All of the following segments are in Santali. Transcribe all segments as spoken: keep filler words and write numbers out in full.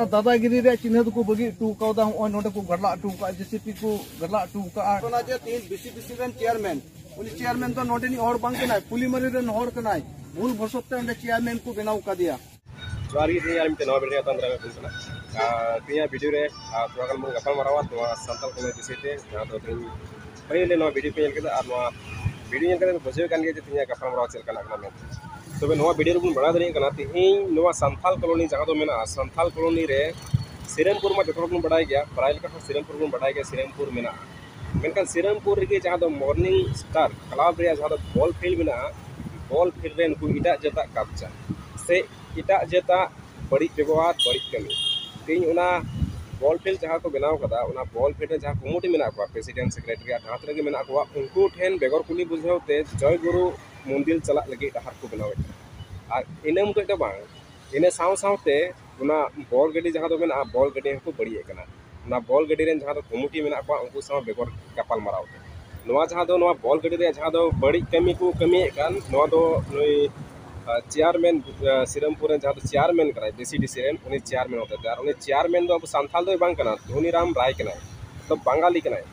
ᱫᱟᱫᱟᱜᱤᱨᱤ ᱨᱮᱭᱟᱜ ᱪᱤᱱᱦᱟᱹ ᱫᱚᱠᱚ ᱵᱟᱹᱜᱤ ᱦᱚᱴᱚ ᱠᱟᱣᱫᱟ᱾ ᱱᱚᱜᱼᱚᱭ ᱱᱚᱰᱮ ᱠᱚ ᱜᱟᱰᱞᱟ ᱦᱚᱴᱚ ᱠᱟᱜᱼᱟ, ᱡᱮᱥᱤᱯᱤ ᱠᱚ ᱜᱟᱰᱞᱟ ᱦᱚᱴᱚ ᱠᱟᱜᱼᱟ᱾ ᱚᱱᱟ ᱡᱮ ᱛᱤᱦᱤᱧ ᱵᱤᱥᱤᱰᱤᱥᱤ ᱨᱮᱱ ᱪᱮᱭᱟᱨᱢᱮᱱ, ᱩᱱᱤ ᱪᱮᱭᱟᱨᱢᱮᱱ ᱫᱚ ᱱᱚᱰᱮᱱᱤᱡ ᱦᱚᱲ ᱵᱟᱝ ᱠᱟᱱᱟᱭ, ᱯᱩᱞᱤᱢᱟᱨᱤ ᱨᱮᱱ ᱦᱚᱲ ᱠᱟᱱᱟᱭ᱾ ᱵᱷᱩᱞ ᱵᱷᱚᱥᱚᱛ ᱛᱮ ᱚᱸᱰᱮ ᱪᱮᱭᱟᱨᱢᱮᱱ ᱠᱚ ᱵᱮᱱᱟᱣ ᱠᱟᱫᱮᱭᱟ᱾ ᱡᱚᱦᱟᱨ ᱜᱮ, ᱛᱮᱦᱮᱧ ᱟᱨ ᱢᱤᱫᱴᱮᱱ ᱱᱟᱣᱟ ᱵᱷᱤᱰᱤᱭᱳ ᱨᱮ ᱟᱯᱱᱟᱨ ᱠᱚ ᱠᱟᱱᱟ᱾ ᱟᱨ ᱛᱮᱦᱮᱧᱟᱜ ᱵᱷᱤᱰᱤᱭᱳ ᱨᱮ, ᱟᱨ ᱛᱷᱚᱲᱟ ᱜᱟᱱ ᱵᱚᱱ ᱜᱟᱯᱟᱞ ᱢᱟᱨᱟᱣᱟ ᱱᱚᱣᱟ ᱥᱟᱱᱛᱟᱲ ᱠᱚ ᱵᱤᱥᱚᱭ ᱛᱮ, ᱡᱟᱦᱟᱸ ᱫᱚ ᱛᱮᱦᱮᱧ ᱯᱟᱹᱦᱤᱞ ᱱᱚᱣᱟ ᱵᱷᱤᱰᱤᱭᱳ ᱯᱮ ᱧᱮᱞ ᱠᱮᱫᱟ, ᱟᱨ ᱱᱚᱣᱟ ᱵᱷᱤᱰᱤᱭᱳ ᱧᱮᱞ ᱠᱟᱛᱮ ᱯᱮ ᱵᱩᱡᱷᱟᱹᱣ ᱠᱟᱱ ᱜᱮᱭᱟ ᱡᱮ ᱛᱮᱦᱮᱧᱟᱜ ᱜᱟᱯᱟᱞ ᱢᱟᱨᱟᱣ ᱪᱮᱫ ᱞᱮᱠᱟᱱᱟᱜ ᱠᱟᱱᱟ ᱢᱮᱱᱛᱮ᱾ ᱛᱚᱵᱮ ᱱᱚᱣᱟ ᱵᱷᱤᱰᱤᱭᱳ ᱨᱮᱵᱚᱱ ᱵᱟᱲᱟᱭ ᱫᱟᱲᱮᱭᱟᱜ ᱠᱟᱱᱟ, ᱛᱮᱦᱮᱧ ᱱᱚᱣᱟ ᱥᱟᱱᱛᱷᱟᱞ ᱠᱚᱞᱳᱱᱤ ᱡᱟᱦᱟᱸ ᱫᱚ ᱢᱮᱱᱟᱜᱼᱟ, ᱥᱟᱱᱛᱷᱟᱞ ᱠᱚᱞᱳᱱᱤ ᱨᱮ ᱥᱤᱨᱟᱢᱯᱩᱨ ᱢᱟ ᱡᱚᱛᱚ ᱦᱚᱲ ᱵᱚᱱ ᱵᱟᱲᱟᱭ ᱜᱮᱭᱟ, ᱯᱨᱟᱭ ᱞᱮᱠᱟ ᱦᱚᱲ ᱥᱤᱨᱟᱢᱯᱩᱨ ᱵᱚᱱ ᱵᱟᱲᱟᱭ ᱜᱮᱭᱟ, ᱥᱤᱨᱟᱢᱯᱩᱨ ᱢᱮᱱᱟᱜᱼᱟ᱾ ᱢᱮᱱᱠᱷᱟᱱ ᱥᱤᱨᱟᱢᱯᱩᱨ ᱨᱮᱜᱮ ᱡᱟᱦᱟᱸ ᱫᱚ ᱢᱚᱨᱱᱤᱝ ᱥᱴᱟᱨ ᱠᱞᱟᱵᱽ ᱨᱮᱭᱟᱜ ᱡᱟᱦᱟᱸ ᱫᱚ ᱵᱚᱞ ᱯᱷᱤᱞᱰ ᱢᱮᱱᱟᱜᱼᱟ, ᱵᱚᱞ ᱯᱷᱤᱞᱰ ᱨᱮ ᱱᱩᱠᱩ ᱮᱴᱟᱜ ᱡᱟᱹᱛᱟᱜ ᱠᱟᱵᱽᱡᱟ ᱥᱮ ᱮᱴᱟᱜ ᱡᱟᱹᱛᱟᱜ ᱵᱟᱹᱲᱤᱡ ᱵᱮᱵᱚᱦᱟᱨ, ᱵᱟᱹᱲᱤᱡ ᱠᱟᱹᱢᱤ᱾ ᱛᱮᱦᱮᱧ ᱚᱱᱟ ᱵᱚᱞ ᱯᱷᱤᱞᱰ ᱡᱟᱦᱟᱸ ᱠᱚ ᱵᱮᱱᱟᱣ ᱠᱟᱫᱟ, ᱚᱱᱟ ᱵᱚᱞ ᱯᱷᱤᱞᱰ ᱨᱮ ᱡᱟᱦᱟᱸ ᱠᱚᱢᱤᱴᱤ ᱢᱮᱱᱟᱜ ᱠᱚᱣᱟ, ᱯᱨᱮᱥᱤᱰᱮᱱᱴ, ᱥᱮᱠᱨᱮᱴᱟᱨᱤᱭᱟᱴ, ᱡᱟᱦᱟᱸ ᱛᱤᱱᱟᱹᱜ ᱜᱮ ᱢᱮᱱᱟᱜ ᱠᱚᱣᱟ, ᱩᱱᱠᱩ ᱴᱷᱮᱱ ᱵᱮᱜᱚᱨ ᱠᱩᱞᱤ ᱵᱩᱡᱷᱟᱹᱣ ᱛᱮ ᱡᱚᱭ ᱜᱩᱨᱩ ᱢᱚᱱᱫᱤᱨ ᱪᱟᱞᱟᱜ ᱞᱟᱹᱜᱤᱫ ᱰᱟᱦᱟᱨ ᱠᱚ ᱵᱮᱱᱟᱣᱮᱫ ᱠᱟᱱᱟ᱾ ᱟᱨ ᱤᱱᱟᱹ ᱢᱚᱛᱚᱡ ᱫᱚ ᱵᱟᱝ, ᱤᱱᱟᱹ ᱥᱟᱶ ᱥᱟᱶᱛᱮ ᱚᱱᱟ ᱵᱚᱞ ᱜᱟᱹᱰᱤ ᱡᱟᱦᱟᱸ ᱫᱚ ᱢᱮᱱᱟᱜᱼᱟ, ᱵᱚᱞ ᱜᱟᱹᱰᱤ ᱦᱚᱸᱠᱚ ᱵᱟᱹᱲᱤᱡᱮᱫ ᱠᱟᱱᱟ᱾ ᱚᱱᱟ ᱵᱚᱞ ᱜᱟᱹᱰᱤ ᱨᱮᱱ ᱡᱟᱦᱟᱸ ᱫᱚ ᱠᱚᱢᱤᱴᱤ ᱢᱮᱱᱟᱜ ᱠᱚᱣᱟ, ᱩᱱᱠᱩ ᱥᱟᱶ ᱵᱮᱜᱚᱨ ᱜᱟᱯᱟᱞ ᱢᱟᱨᱟᱣ ᱛᱮ᱾ ᱱᱚᱣᱟ ᱡᱟᱦᱟᱸ ᱫᱚ, ᱱᱚᱣᱟ ᱵᱚᱞ ᱜᱟᱹᱰᱤ ᱨᱮᱭᱟᱜ ᱡᱟᱦᱟᱸ ᱫᱚ ᱵᱟᱹᱲᱤᱡ ᱠᱟᱹᱢᱤ ᱠᱚ ᱠᱟᱹᱢᱤᱭᱮᱫ ᱠᱟᱱ, ᱱᱚᱣᱟ ᱫᱚ ᱱᱩᱭ, ᱟ, ᱪᱮᱭᱟᱨᱢᱮᱱ, ᱟ, ᱥᱤᱨᱟᱢᱯᱩᱨ ᱨᱮᱱ ᱡᱟᱦᱟᱸ ᱫᱚ ᱪᱮᱭᱟᱨᱢᱮᱱ ᱠᱟᱱᱟᱭ, ᱵᱤᱥᱤᱰᱤᱥᱤ ᱨᱮᱱ, ᱩᱱᱤ ᱪᱮᱭᱟᱨᱢᱮᱱ ᱦᱚᱛᱮᱛᱮ᱾ ᱟᱨ ᱩᱱᱤ ᱪᱮᱭᱟᱨᱢᱮᱱ ᱫᱚ ᱟᱵᱚ ᱥᱟᱱᱛᱷᱟᱞ ᱫᱚᱭ ᱵᱟᱝ ᱠᱟᱱᱟ, ᱫᱷᱚᱱᱤᱨᱟᱢ ᱨᱟᱭ ᱠᱟᱱᱟᱭ, ᱢᱚᱛᱞᱚᱵ ᱵᱟᱝᱜᱟᱞᱤ ᱠᱟᱱᱟᱭ᱾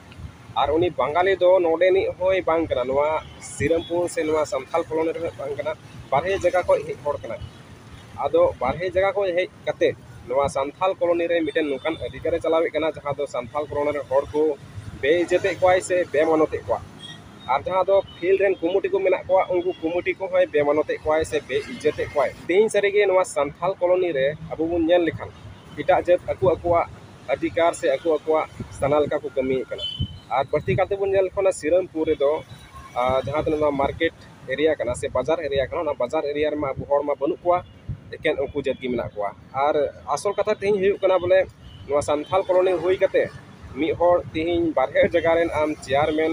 ᱟᱨ ᱩᱱᱤ ᱵᱟᱝᱜᱟᱞᱤ ᱫᱚ ᱱᱚᱰᱮᱱᱤᱡ ᱦᱚᱸᱭ ᱵᱟᱝ ᱠᱟᱱᱟ, ᱱᱚᱣᱟ ᱥᱤᱨᱟᱢᱯᱩᱨ ᱥᱮ ᱱᱚᱣᱟ ᱥᱟᱱᱛᱷᱟᱞ ᱠᱚᱞᱳᱱᱤ ᱨᱮᱱ ᱦᱚᱸᱭ ᱵᱟᱝ ᱠᱟᱱᱟ, ᱵᱟᱨᱦᱮ ᱡᱟᱭᱜᱟ ᱠᱷᱚᱱ ᱦᱮᱡ ᱦᱚᱲ ᱠᱟᱱᱟᱭ᱾ ᱟᱫᱚ ᱵᱟᱨᱦᱮ ᱡᱟᱭᱜᱟ ᱠᱷᱚᱱ ᱦᱮᱡ ᱠᱟᱛᱮ ᱱᱚᱣᱟ ᱥᱟᱱᱛᱷᱟᱞ ᱠᱚᱞᱳᱱᱤ ᱨᱮ ᱢᱤᱫᱴᱮᱱ ᱱᱚᱝᱠᱟᱱ ᱚᱫᱷᱤᱠᱟᱨᱮ ᱪᱟᱞᱟᱣᱮᱫ ᱠᱟᱱᱟ, ᱡᱟᱦᱟᱸ ᱫᱚ ᱥᱟᱱᱛᱷᱟᱞ ᱠᱚᱞᱳᱱᱤ ᱨᱮᱱ ᱦᱚᱲ ᱠᱚ ᱵᱮ-ᱤᱡᱽᱡᱚᱛᱮᱫ ᱠᱚᱣᱟᱭ ᱥᱮ ᱵᱮ-ᱢᱟᱱᱚᱛᱮᱫ ᱠᱚᱣᱟ᱾ ᱟᱨ ᱡᱟᱦᱟᱸ ᱫᱚ ᱯᱷᱤᱞᱰ ᱨᱮᱱ ᱠᱚᱢᱤᱴᱤ ᱠᱚ ᱢᱮᱱᱟᱜ ᱠᱚᱣᱟ, ᱩᱱᱠᱩ ᱠᱚᱢᱤᱴᱤ ᱠᱚᱦᱚᱸᱭ ᱵᱮ-ᱢᱟᱱᱚᱛᱮᱫ ᱠᱚᱣᱟᱭ ᱥᱮ ᱵᱮ-ᱤᱡᱽᱡᱚᱛᱮᱫ ᱠᱚᱣᱟᱭ᱾ ᱛᱮᱦᱮᱧ ᱥᱟᱹᱨᱤᱜᱮ ᱱᱚᱣᱟ ᱥᱟᱱᱛᱷᱟᱞ ᱠᱚᱞᱳᱱᱤ ᱨᱮ ᱟᱵᱚ ᱵᱚᱱ ᱧᱮᱞ ᱞᱮᱠᱷᱟᱱ, ᱮᱴᱟᱜ ᱡᱟᱹᱛ ᱟᱠᱚ ᱟᱠᱚᱣᱟᱜ ᱚᱫᱷᱤᱠᱟᱨ ᱥᱮ ᱟᱠᱚ ᱟᱠᱚᱣᱟᱜ ᱥᱟᱱᱟ ᱞᱮᱠᱟ ᱠᱚ ᱠᱟᱹᱢᱤᱭᱮᱫ ᱠᱟᱱᱟ᱾ ᱟᱨ ᱵᱟᱹᱲᱛᱤ ᱠᱟᱛᱮ ᱵᱚᱱ ᱧᱮᱞ ᱞᱮᱠᱷᱟᱱ ᱚᱱᱟ ᱥᱤᱨᱟᱢᱯᱩᱨ ᱨᱮᱫᱚ, ᱟᱨ ᱡᱟᱦᱟᱸ ᱛᱤᱱᱟᱹᱜ ᱱᱚᱣᱟ ᱢᱟᱨᱠᱮᱴ ᱮᱨᱤᱭᱟ ᱠᱟᱱᱟ ᱥᱮ ᱵᱟᱡᱟᱨ ᱮᱨᱤᱭᱟ ᱠᱟᱱᱟ, ᱚᱱᱟ ᱵᱟᱡᱟᱨ ᱮᱨᱤᱭᱟ ᱨᱮᱢᱟ ᱟᱵᱚ ᱦᱚᱲ ᱢᱟ ᱵᱟᱹᱱᱩᱜ ᱠᱚᱣᱟ, ᱮᱠᱮᱱ ᱩᱱᱠᱩ ᱡᱟᱹᱛ ᱜᱮ ᱢᱮᱱᱟᱜ ᱠᱚᱣᱟ᱾ ᱟᱨ ᱟᱥᱚᱞ ᱠᱟᱛᱷᱟ ᱛᱮᱦᱮᱧ ᱦᱩᱭᱩᱜ ᱠᱟᱱᱟ ᱵᱚᱞᱮ, ᱱᱚᱣᱟ ᱥᱟᱱᱛᱷᱟᱞ ᱠᱚᱞᱳᱱᱤ ᱦᱩᱭ ᱠᱟᱛᱮ ᱢᱤᱫ ᱦᱚᱲ ᱛᱮᱦᱮᱧ ᱵᱟᱨᱦᱮ ᱡᱟᱭᱜᱟ ᱨᱮᱱ ᱟᱢ ᱪᱮᱭᱟᱨᱢᱮᱱ,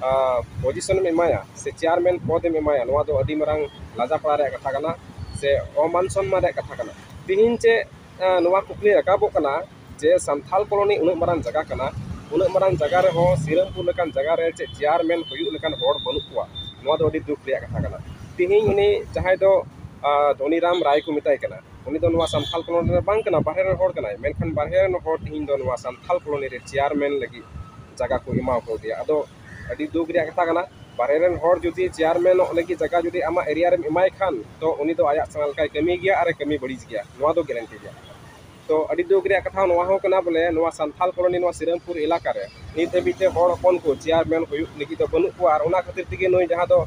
ᱟ, ᱯᱚᱡᱤᱥᱚᱱ ᱮᱢ ᱮᱢᱟᱭᱟ ᱥᱮ ᱪᱮᱭᱟᱨᱢᱮᱱ ᱯᱚᱫᱽ ᱮᱢ ᱮᱢᱟᱭᱟ, ᱱᱚᱣᱟ ᱫᱚ ᱟᱹᱰᱤ ᱢᱟᱨᱟᱝ ᱞᱟᱡᱟᱯᱟᱲᱟ ᱨᱮᱭᱟᱜ ᱠᱟᱛᱷᱟ ᱠᱟᱱᱟ ᱥᱮ ᱚᱢᱟᱱ ᱥᱚᱱᱢᱟᱱ ᱨᱮᱭᱟᱜ ᱠᱟᱛᱷᱟ ᱠᱟᱱᱟ᱾ ᱛᱮᱦᱮᱧ ᱪᱮᱫ, ᱟ, ᱱᱚᱣᱟ ᱠᱩᱠᱞᱤ ᱨᱟᱠᱟᱵᱚᱜ ᱠᱟᱱᱟ ᱡᱮ ᱥᱟᱱᱛᱷᱟᱞ ᱠᱚᱞᱳᱱᱤ ᱩᱱᱟᱹᱜ ᱢᱟᱨᱟᱝ ᱡᱟᱭᱜᱟ ᱠᱟᱱᱟ, ᱩᱱᱟᱹᱜ ᱢᱟᱨᱟᱝ ᱡᱟᱭᱜᱟ ᱨᱮᱦᱚᱸ ᱥᱤᱨᱟᱢᱯᱩᱨ ᱞᱮᱠᱟᱱ ᱡᱟᱭᱜᱟ ᱨᱮ ᱪᱮᱫ ᱪᱮᱭᱟᱨᱢᱮᱱ ᱦᱩᱭᱩᱜ ᱞᱮᱠᱟᱱ ᱦᱚᱲ ᱵᱟᱹᱱᱩᱜ ᱠᱚᱣᱟ? ᱱᱚᱣᱟ ᱫᱚ ᱟᱹᱰᱤ ᱫᱩᱠ ᱨᱮᱭᱟᱜ ᱠᱟᱛᱷᱟ ᱠᱟᱱᱟ᱾ ᱛᱮᱦᱮᱧ ᱩᱱᱤ ᱡᱟᱦᱟᱸᱭ ᱫᱚ, ᱟ, ᱫᱷᱚᱱᱤᱨᱟᱢ ᱨᱟᱭ ᱠᱚ ᱢᱮᱛᱟᱭ ᱠᱟᱱᱟ, ᱩᱱᱤ ᱫᱚ ᱱᱚᱣᱟ ᱥᱟᱱᱛᱷᱟᱞ ᱠᱚᱞᱚᱱᱤ ᱨᱮ ᱵᱟᱝ ᱠᱟᱱᱟ, ᱵᱟᱦᱨᱮ ᱨᱮᱱ ᱦᱚᱲ ᱠᱟᱱᱟᱭ, ᱢᱮᱱᱠᱷᱟᱱ ᱵᱟᱦᱨᱮ ᱨᱮᱱ ᱦᱚᱲ ᱛᱮᱦᱮᱧ ᱫᱚ ᱱᱚᱣᱟ ᱥᱟᱱᱛᱷᱟᱞ ᱠᱚᱞᱚᱱᱤ ᱨᱮ ᱪᱮᱭᱟᱨᱢᱮᱱ ᱞᱟᱹᱜᱤᱫ ᱡᱟᱭᱜᱟ ᱠᱚ ᱮᱢᱟᱣ ᱠᱟᱣᱫᱮᱭᱟ᱾ ᱟᱫᱚ ᱟᱹᱰᱤ ᱫᱩᱠ ᱨᱮᱭᱟᱜ ᱠᱟᱛᱷᱟ ᱠᱟᱱᱟ, ᱵᱟᱦᱨᱮ ᱨᱮᱱ ᱦᱚᱲ ᱡᱩᱫᱤ ᱪᱮᱭᱟᱨᱢᱮᱱᱚᱜ ᱞᱟᱹᱜᱤᱫ ᱡᱟᱭᱜᱟ ᱡᱩᱫᱤ ᱟᱢᱟᱜ ᱮᱨᱤᱭᱟ ᱨᱮᱢ ᱮᱢᱟᱭ ᱠᱷᱟᱱ, ᱛᱚ ᱩᱱᱤ ᱫᱚ ᱟᱭᱟᱜ ᱥᱟᱱᱟ ᱞᱮᱠᱟᱭ ᱠᱟᱹᱢᱤ ᱜᱮᱭᱟ ᱟᱨᱮ ᱠᱟᱹᱢᱤ ᱵᱟᱹᱲᱤᱡ ᱜᱮᱭᱟ, ᱱᱚᱣᱟ ᱫᱚ ᱜᱮᱨᱮᱱᱴᱤ ᱜᱮᱭᱟ᱾ ᱛᱚ ᱟᱹᱰᱤ ᱫᱩᱠ ᱨᱮᱭᱟᱜ ᱠᱟᱛᱷᱟ ᱱᱚᱣᱟ ᱦᱚᱸ ᱠᱟᱱᱟ, ᱵᱚᱞᱮ ᱱᱚᱣᱟ ᱥᱟᱱᱛᱷᱟᱞ ᱠᱚᱞᱚᱱᱤ ᱱᱚᱣᱟ ᱥᱤᱨᱟᱢᱯᱩᱨ ᱮᱞᱟᱠᱟ ᱨᱮ ᱱᱤᱛ ᱦᱟᱹᱵᱤᱡ ᱛᱮ ᱦᱚᱲ ᱦᱚᱯᱚᱱ ᱠᱚ ᱪᱮᱭᱟᱨᱢᱮᱱ ᱦᱩᱭᱩᱜ ᱞᱟᱹᱜᱤᱫ ᱫᱚ ᱵᱟᱹᱱᱩᱜ ᱠᱚᱣᱟ᱾ ᱟᱨ ᱚᱱᱟ ᱠᱷᱟᱹᱛᱤᱨ ᱛᱮᱜᱮ ᱱᱩᱭ ᱡᱟᱦᱟᱸ ᱫᱚ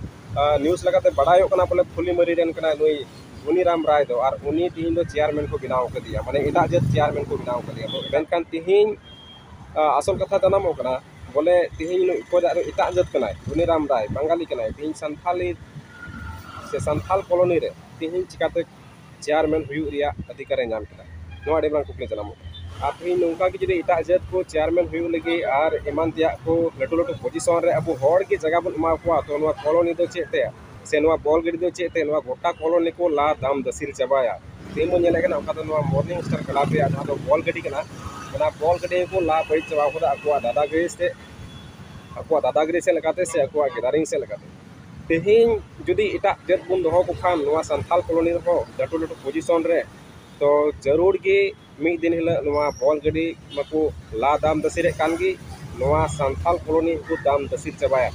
ᱱᱤᱭᱩᱡᱽ ᱞᱮᱠᱟᱛᱮ ᱵᱟᱲᱟᱭᱚᱜ ᱠᱟᱱᱟ, ᱵᱚᱞᱮ ᱯᱷᱩᱞᱤᱢᱟᱹᱨᱤ ᱨᱮᱱ ᱠᱟᱱᱟᱭ ᱱᱩᱭ ᱜᱩᱱᱤᱨᱟᱢ ᱨᱟᱭ ᱫᱚ, ᱟᱨ ᱩᱱᱤ ᱛᱤᱦᱤᱧ ᱫᱚ ᱪᱮᱭᱟᱨᱢᱮᱱ ᱠᱚ ᱵᱮᱱᱟᱣ ᱠᱟᱫᱮᱭᱟ, ᱢᱟᱱᱮ ᱮᱴᱟᱜ ᱡᱟᱹᱛ ᱪᱮᱭᱟᱨᱢᱮᱱ ᱠᱚ ᱵᱮᱱᱟᱣ ᱠᱟᱫᱮᱭᱟ᱾ ᱢᱮᱱᱠᱷᱟᱱ ᱛᱤᱦᱤᱧ ᱟᱥᱚᱞ ᱠᱟᱛᱷᱟ ᱡᱟᱱᱟᱢᱚᱜ ᱠᱟᱱᱟ, ᱵᱚᱞᱮ ᱛᱤᱦᱤᱧ ᱱᱩᱭ ᱚᱠᱚᱭ ᱫᱚ ᱟᱨᱚ ᱮᱴᱟᱜ ᱡᱟᱹᱛ ᱠᱟᱱᱟᱭ, ᱜᱩᱱᱤᱨᱟᱢ ᱨᱟᱭ ᱵᱟᱝᱜᱟᱞᱤ ᱠᱟᱱᱟᱭ, ᱛᱤᱦᱤᱧ ᱥᱟᱱᱛᱷᱟᱞᱤ ᱥᱮ ᱥᱟᱱᱛᱷᱟᱞ ᱠᱚᱞᱚᱱᱤ ᱨᱮ ᱛᱤᱦᱤᱧ ᱪᱤᱠᱟᱛᱮ ᱪᱮᱭᱟᱨᱢᱮᱱ ᱦᱩᱭᱩᱜ ᱨᱮᱭᱟᱜ ᱚᱫᱷᱤᱠᱟᱨᱮ ᱧᱟᱢ ᱠᱮᱫᱟ? ᱱᱚᱣᱟ ᱟᱹᱰᱤ ᱢᱟᱨᱟᱝ ᱠᱩᱠᱞᱤ ᱡᱟᱱᱟᱢᱚᱜ ᱠᱟᱱᱟ᱾ ᱟᱨ ᱛᱤᱦᱤᱧ ᱱᱚᱝᱠᱟ ᱜᱮ ᱡᱩᱫᱤ ᱮᱴᱟᱜ ᱡᱟᱹᱛ ᱠᱚ ᱪᱮᱭᱟᱨᱢᱮᱱ ᱦᱩᱭᱩᱜ ᱞᱟᱹᱜᱤᱫ ᱟᱨ ᱮᱢᱟᱱ ᱛᱮᱭᱟᱜ ᱠᱚ ᱞᱟᱹᱴᱩ ᱞᱟᱹᱴᱩ ᱯᱚᱡᱤᱥᱚᱱ ᱨᱮ ᱟᱵᱚ ᱦᱚᱲ ᱜᱮ ᱡᱟᱭᱜᱟ ᱵᱚᱱ ᱮᱢᱟ ᱠᱚᱣᱟ, ᱛᱚ ᱱᱚᱣᱟ ᱠᱚᱞᱚᱱᱤ ᱫᱚ ᱪᱮᱫ ᱛᱮ, ᱥᱮ ᱱᱚᱣᱟ ᱵᱚᱞ ᱜᱟᱹᱰᱤ ᱫᱚ ᱪᱮᱫ ᱛᱮ, ᱱᱚᱣᱟ ᱜᱚᱴᱟ ᱠᱚᱞᱚᱱᱤ ᱠᱚ ᱞᱟ ᱫᱟᱢ ᱫᱟᱹᱥᱤᱞ ᱪᱟᱵᱟᱭᱟ? ᱛᱮᱦᱮᱧ ᱵᱚᱱ ᱧᱮᱞᱮᱫ ᱠᱟᱱᱟ, ᱚᱠᱟ ᱫᱚ ᱱᱚᱣᱟ ᱢᱚᱨᱱᱤᱝ ᱥᱴᱟᱨ ᱠᱞᱟᱵᱽ ᱨᱮᱭᱟᱜ ᱡᱟᱦᱟᱸ ᱫᱚ ᱵᱚᱞ ᱜᱟᱹᱰᱤ ᱠᱟᱱᱟ, ᱚᱱᱟ ᱵᱚᱞ ᱜᱟᱹᱰᱤ ᱜᱮᱠᱚ ᱞᱟ ᱵᱟᱹᱲᱤᱡ ᱪᱟᱵᱟ ᱠᱟᱫᱟ ᱟᱠᱚᱣᱟᱜ ᱫᱟᱫᱟᱜᱤᱨᱤ ᱥᱮ ᱟᱠᱚᱣᱟᱜ ᱫᱟᱫᱟᱜᱤᱨᱤ ᱥᱮᱫ ᱞᱮᱠᱟᱛᱮ ᱥᱮ ᱟᱠᱚᱣᱟᱜ ᱜᱮᱫᱟᱨᱤᱝ ᱥᱮᱫ ᱞᱮᱠᱟᱛᱮ᱾ ᱛᱮᱦᱮᱧ ᱡᱩᱫᱤ ᱮᱴᱟᱜ ᱡᱟᱹᱛ ᱵᱚᱱ ᱫᱚᱦᱚ ᱠᱚ ᱠᱷᱟᱱ ᱱᱚᱣᱟ ᱥᱟᱱᱛᱷᱟᱞ ᱠᱚᱞᱚᱱᱤ ᱨᱮᱦᱚᱸ ᱞᱟᱹᱴᱩ ᱞᱟᱹᱴᱩ ᱯᱚᱡᱤᱥᱚᱱ ᱨᱮ, ᱛᱚ ᱡᱟᱹᱨᱩᱲ ᱜᱮ ᱢᱤᱫ ᱫᱤᱱ ᱦᱤᱞᱳᱜ ᱱᱚᱣᱟ ᱵᱚᱞ ᱜᱟᱹᱰᱤ ᱢᱟᱠᱚ ᱞᱟ ᱫᱟᱢ ᱫᱟᱹᱥᱤᱨᱮᱫ ᱠᱟᱱ ᱜᱮ, ᱱᱚᱣᱟ ᱥᱟᱱᱛᱷᱟᱞ ᱠᱚᱞᱚᱱᱤ ᱠᱚ ᱫᱟᱢ ᱫᱟᱹᱥᱤᱨ ᱪᱟᱵᱟᱭᱟ,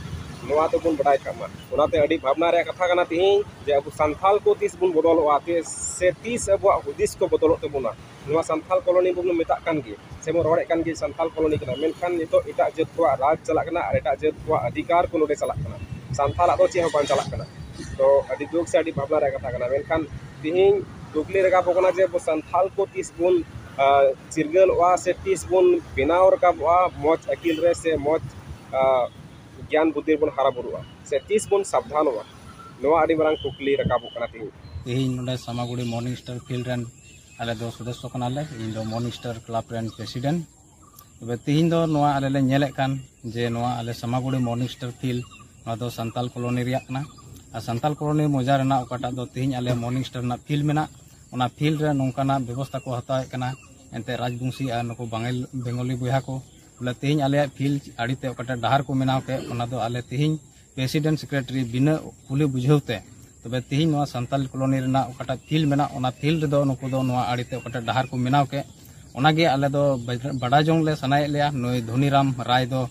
ᱱᱚᱣᱟ ᱫᱚᱵᱚᱱ ᱵᱟᱰᱟᱭ ᱠᱟᱜ ᱢᱟ᱾ ᱚᱱᱟᱛᱮ ᱟᱹᱰᱤ ᱵᱷᱟᱵᱽᱱᱟ ᱨᱮᱭᱟᱜ ᱠᱟᱛᱷᱟ ᱠᱟᱱᱟ ᱛᱮᱦᱮᱧ ᱡᱮ ᱟᱵᱚ ᱥᱟᱱᱛᱷᱟᱞ ᱠᱚ ᱛᱤᱥ ᱵᱚᱱ ᱵᱚᱫᱚᱞᱚᱜᱼᱟ, ᱛᱤᱥ ᱥᱮ ᱛᱤᱥ ᱟᱵᱚᱣᱟᱜ ᱦᱩᱫᱤᱥ ᱠᱚ ᱵᱚᱫᱚᱞᱚᱜ ᱛᱟᱵᱚᱱᱟ᱾ ᱱᱚᱣᱟ ᱥᱟᱱᱛᱷᱟᱞ ᱠᱚᱞᱚᱱᱤ ᱵᱚᱱ ᱢᱮᱛᱟᱜ ᱠᱟᱱ ᱜᱮ, ᱥᱮᱵᱚᱱ ᱨᱚᱲᱮᱫ ᱠᱟᱱ ᱜᱮ ᱥᱟᱱᱛᱷᱟᱞ ᱠᱚᱞᱚᱱᱤ ᱠᱟᱱᱟ, ᱢᱮᱱᱠᱷᱟᱱ ᱱᱤᱛᱚᱜ ᱮᱴᱟᱜ ᱡᱟᱹᱛ ᱠᱚᱣᱟᱜ ᱨᱟᱡᱽ ᱪᱟᱞᱟᱜ ᱠᱟᱱᱟ ᱟᱨ ᱮᱴᱟᱜ ᱡᱟᱹᱛ ᱠᱚᱣᱟᱜ ᱚᱫᱷᱤᱠᱟᱨ ᱠᱚ ᱱᱚᱰᱮ ᱪᱟᱞᱟᱜ ᱠᱟᱱᱟ᱾ ᱥᱟᱱᱛᱷᱟᱞᱟᱜ ᱫᱚ ᱪᱮᱫ ᱦᱚᱸ ᱵᱟᱝ ᱪᱟᱞᱟᱜ ᱠᱟᱱᱟ᱾ ᱛᱚ ᱟᱹᱰᱤ ᱫᱩᱠ ᱥᱮ ᱟᱹᱰᱤ ᱵᱷᱟᱵᱽᱱᱟ ᱨᱮᱭᱟᱜ ᱠᱟᱛᱷᱟ ᱠᱟᱱᱟ, ᱢᱮᱱᱠᱷᱟᱱ ᱛᱤᱦᱤᱧ ᱠᱩᱠᱞᱤ ᱨᱟᱠᱟᱵᱚᱜ ᱠᱟᱱᱟ ᱡᱮ ᱟᱵᱚ ᱥᱟᱱᱛᱷᱟᱞ ᱠᱚ ᱛᱤᱥ ᱵᱚᱱ ᱪᱤᱨᱜᱟᱹᱞᱚᱜᱼᱟ ᱥᱮ ᱛᱤᱥ ᱵᱚᱱ ᱵᱮᱱᱟᱣ ᱨᱟᱠᱟᱵᱚᱜᱼᱟ ᱢᱚᱡᱽ ᱟᱹᱠᱤᱞ ᱨᱮ ᱥᱮ ᱢᱚᱡᱽ ᱜᱮᱭᱟᱱ ᱵᱩᱫᱽᱫᱷᱤ ᱨᱮᱵᱚᱱ ᱦᱟᱨᱟ ᱵᱩᱨᱩᱜᱼᱟ, ᱥᱮ ᱛᱤᱥ ᱵᱚᱱ ᱥᱟᱵᱫᱷᱟᱱᱚᱜᱼᱟ? ᱱᱚᱣᱟ ᱟᱹᱰᱤ ᱢᱟᱨᱟᱝ ᱠᱩᱠᱞᱤ ᱨᱟᱠᱟᱵᱚᱜ ᱠᱟᱱᱟ ᱛᱤᱦᱤᱧ᱾ ᱛᱮᱦᱮᱧ ᱱᱚᱰᱮ ᱥᱟᱢᱟᱜᱩᱲᱤ ᱢᱚᱨᱱᱤᱝ ᱥᱴᱟᱨ ᱯᱷᱤᱞᱰ ᱨᱮᱱ ᱟᱞᱮ ᱫᱚ ᱥᱚᱫᱚᱥᱥᱚ ᱠᱟᱱᱟᱞᱮ᱾ ᱤᱧ ᱫᱚ ᱢᱚᱨᱱᱤᱝ ᱥᱴᱟᱨ ᱠᱞᱟᱵᱽ ᱨᱮᱱ ᱯᱨᱮᱥᱤᱰᱮᱱᱴ᱾ ᱛᱚᱵᱮ ᱛᱤᱦᱤᱧ ᱫᱚ ᱱᱚᱣᱟ ᱟᱞᱮ ᱞᱮ ᱧᱮᱞᱮᱫ ᱠᱟᱱ ᱡᱮ ᱱᱚᱣᱟ ᱟᱞᱮ ᱥᱟᱢᱟᱜᱩᱲᱤ ᱢᱚᱨᱱᱤᱝ ᱥᱴᱟᱨ ᱯᱷᱤᱞᱰ, ᱱᱚᱣᱟ ᱫᱚ ᱥᱟᱱᱛᱟᱞ ᱠᱚᱞᱚᱱᱤ ᱨᱮᱭᱟᱜ ᱠᱟᱱᱟ᱾ ᱟᱨ ᱥᱟᱱᱛᱟᱞ ᱠᱚᱞᱚᱱᱤ ᱢᱚᱡᱟ ᱨᱮᱱᱟᱜ ᱚᱠᱟᱴᱟᱜ ᱫᱚ ᱛᱤᱦᱤᱧ ᱟᱞᱮ ᱢᱚᱨᱱᱤᱝ ᱥᱴᱟᱨ ᱨᱮᱱᱟᱜ ᱯᱷᱤᱞᱰ ᱢᱮᱱᱟᱜ, ᱚᱱᱟ ᱯᱷᱤᱞᱰ ᱨᱮ ᱱᱚᱝᱠᱟᱱᱟᱜ ᱵᱮᱵᱚᱥᱛᱷᱟ ᱠᱚ ᱦᱟᱛᱟᱣᱮᱫ ᱠᱟᱱᱟ᱾ ᱮᱱᱛᱮ ᱨᱟᱡᱽᱵᱚᱝᱥᱤ ᱟᱨ ᱱᱩᱠᱩ ᱵᱟᱝᱜᱟᱞ-, ᱵᱮᱝᱜᱚᱞᱤ ᱵᱚᱭᱦᱟ ᱠᱚ, ᱵᱚᱞᱮ ᱛᱤᱦᱤᱧ ᱟᱞᱮᱭᱟᱜ ᱯᱷᱤᱞᱰ ᱟᱲᱮᱛᱮ ᱚᱠᱟᱴᱟᱜ ᱰᱟᱦᱟᱨ ᱠᱚ ᱵᱮᱱᱟᱣ ᱠᱮᱫ, ᱚᱱᱟ ᱫᱚ ᱟᱞᱮ ᱛᱤᱦᱤᱧ ᱯᱨᱮᱥᱤᱰᱮᱱᱴ ᱥᱮᱠᱨᱮᱴᱟᱨᱤ ᱵᱤᱱᱟᱹ ᱠᱩᱞᱤ ᱵᱩᱡᱷᱟᱹᱣ ᱛᱮ, ᱛᱚ ᱛᱚᱵᱮ ᱛᱤᱦᱤᱧ ᱱᱚᱣᱟ ᱥᱟᱱᱛᱟᱞ ᱠᱚᱞᱚᱱᱤ ᱨᱮᱱᱟᱜ ᱚᱠᱟᱴᱟᱜ ᱯᱷᱤᱞᱰ ᱢᱮᱱᱟᱜ, ᱚᱱᱟ ᱯᱷᱤᱞᱰ ᱨᱮᱫᱚ ᱱᱩᱠᱩ ᱫᱚ ᱱᱚᱣᱟ ᱟᱲᱮᱛᱮ ᱚᱠᱟᱴᱟᱜ ᱰᱟᱦᱟᱨ ᱠᱚ ᱵᱮᱱᱟᱣ ᱠᱮᱫ, ᱚᱱᱟᱜᱮ ᱟᱞᱮ ᱫᱚ ᱵᱟᱰᱟᱭ ᱡᱚᱝ ᱞᱮ ᱥᱟᱱᱟᱭᱮᱫ ᱞᱮᱭᱟ, ᱱᱩᱭ ᱫᱷᱚᱱᱤᱨᱟᱢ ᱨᱟᱭ ᱫᱚ